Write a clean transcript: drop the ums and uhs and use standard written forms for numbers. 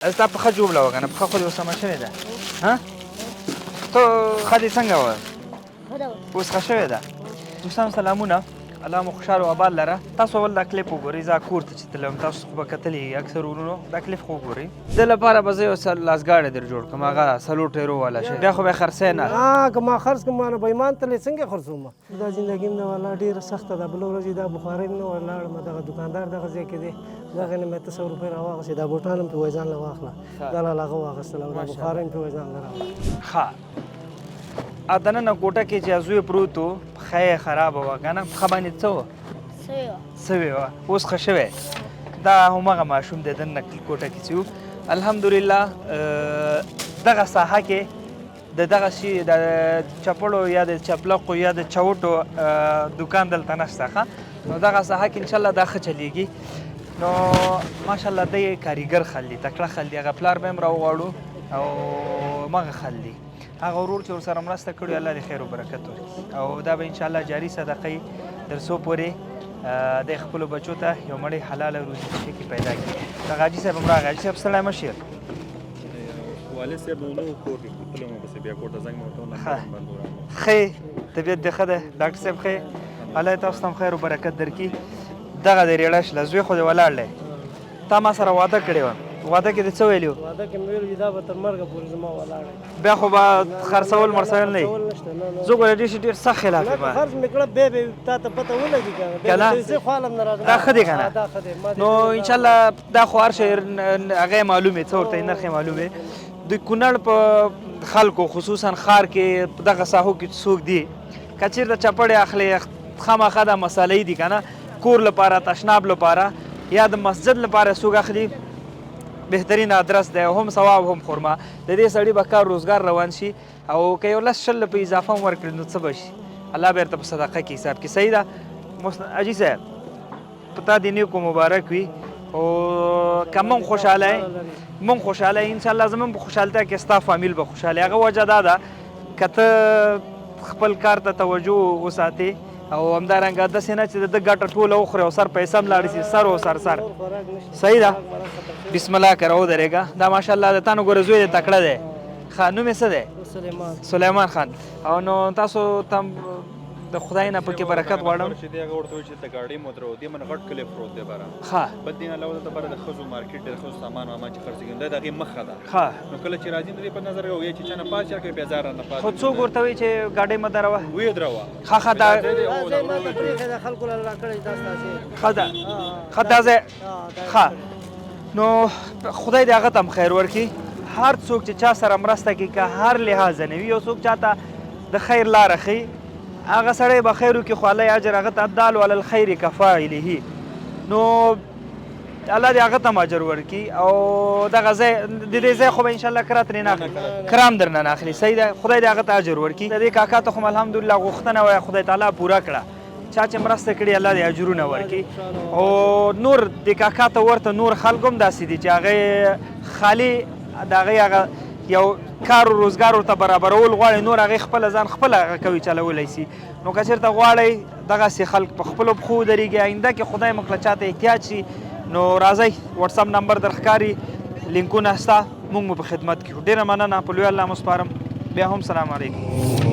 ستا پښه جوړه وه که نه؟ پښه خو دې اوس سمه شوې ده؟ ها، ته ښه دې څنګه وه؟ اوس ښه شوې ده؟ دوستانو سلامونه، الله مو خوشحاله او آباد لره. تاسو اول دا کلیپ وګورئ. زه کور ته چې تلم، تاسو خو به کتلی اکثر ورونو، دا کلیپ خو وګورئ. د لپاره به زه یو څه لاسګاډی در جوړ کړم، هغه څلور ټیرو والا شی، بیا خو به یې خرڅی نه. که ما خرڅ کړم، ما نه به ایمان تللی، څنګه خرڅوم؟ دا زندګي نه والله ډېره سخته ده. بله ورځ دا بخارۍ نه ولاړم، دغه دوکاندار دغه ځای کې دی، دغه نه مې 800 روپۍ راواخیستې. دا بوټان هم پې وایي ځان له واخله، دا لا هغه واخیستله او دا بخارۍ هم پې وایي ځان له راوړه. ښه، دننه کوټه کې چې زوی پروت و، پښه یې خرابه وه که نه؟ پښه باندې څه وه؟ سوې وه، اوس ښه شوی. دا هماغه ماشوم دی دننه کوټه کې چې و. الحمدلله دغه ساحه کې د دغه شي د چپړو یا د چپلقو یا د چوټو دکان دلته نشته. ښه، نو دغه ساحه کې انشاءالله دا ښه چلیږي. نو ماشاءالله دی کاریګر خل دي، تکړه خل دي. هغه پلار به هم راوغواړو او مغه خل دي. هغه ورور چې ورسره مرسته کړې، الله دې خیر او برکت ورکړي، او دا به انشاءالله جاري صدقه وي تر څو پورې د خپلو بچو ته یو مړی حلاله روزي کې پیدا کړي. دغه حاجي صاحب هم راغی. حاجي صاحب ستړی مه شې. والد صاحب نو کور کې تللی وم، پسې بیا کور ته زنګ مې ورته ونه. ښه طبیعت دې ښه دی ډاکټر صاحب؟ ښه، الله تاسو ته هم خیر او برکت درکړي. دغه دې رېړه شله، زوی خو دې ولاړ دی. تا ما سره واده کړې وه، واده کې دې څه ویلي وو؟ واده کې مې ویل چې دا به تر مرګه پورې زما ولاړ. بیا خو به خرڅول مرڅول نه؟ زه ګوره ډېر ډېر سخت خلاف یم. خرڅ مې کړه، بیا به تا ته پته ولګي که نه، زه خو هم نه راځم. دا ښه دی که نه؟ نو انشاءالله دا خو هر شی هغه معلومې، څه ورته نرخ یې معلومې. د کونړ په خلکو خصوصا ښار کې په دغه ساحو کې څوک دي که چېرته چپړې اخلي، خامخا دا مسالې دي که نه، کور لپاره، تشناب لپاره یا د مسجد لپاره څوک اخلي، بهترین ادرس دی، هم ثواب هم خرما. د دې سړي به کار روزګار روان شي، او که یو لس شل په اضافه هم ورکړي نو څه به شي، الله بیرته په صدقه کې حساب کې. صحیح ده. حاجي صاحب، په تا دې نیکو مبارک وي، او که مونږ خوشحاله یې، مونږ خوشحاله یې، انشاءالله زمونږ په خوشحالتیا کې ستا فامیل به خوشحاله. هغه وجه دا ده که ته خپل کار ته توجه وساتې، او همدارنګه داسې نه چې د ده ګټه ټوله وخورې او سر پیسه هم لاړې شي، سر او سر سر. صحیح ده. بسم الله کره ودرېږه. دا ماشاءالله د تا نو ګوره زوی دی، تکړه دی. ښه، نوم یې څه دی؟ سلیمان. سلیمان خان. او نو تاسو ته د خدای نه پکې برکت غواړم. چې دی هغه ورته وایي چې ته ګاډۍ مو درو دې من غټ کلی پروت دی باره. ښه. بل دین علاوه دلته باره د ښځو مارکیټ دی، د ښځو سامان وامان چې خرڅېږي، دا د هغې مخه ده. ښه. نو کله چې راځي نو دې په نظر وایي چې چا نه پاس چا کوي، بیا ځار نه پاس. خو څوک ورته وایي چې ګاډۍ مه دروه؟ ویې دروه. ښه ښه، دا ځای ما ته پرېښی دی، خلکو له راکړی دا ستاسې. ښه ده، ښه دا ځای. ښه، نو خدای دې هغه ته هم خیر ورکړي. هر څوک چې چا سره مرسته کوي، که هر لحاظ نه وي، یو څوک چاته د خیر لاره ښیي، هغه سړی به خیر وکړي، خو الله یې اجر هغه ته، الدال علی الخیر کفاعله، نو الله دې هغه ته هم اجر ورکړي. او دغه ځای د دې ځای خو به انشاءالله کرا ترې نه اخلي، کرام درنه نه اخلي. صحیح ده. خدای دې هغه ته اجر ورکړي. د دې کاکا ته خو الحمدلله غوښتنه وه خدای تعالی پوره کړه. چا چې مرسته کړې، الله دې اجرونه ورکړي. او نور د کاکا ته ورته نور خلک هم داسې دي چې هغه خالي د هغې هغه یو کار و روزګار ورته برابرول غواړي، نور هغې خپله ځان خپله هغه کوي، چلولی سي. نو که چېرته غواړئ دغسې خلک په خپلو پښو ودرېږي، آینده کې خدای مه کړه چاته احتیاج شي، نو راځئ، واتساپ نمبر در ښکاري، لینکونه شته، موږ مو په خدمت کې یو. ډېره مننه، په لوی الله مو سپارم. بیا هم سلام علیکم.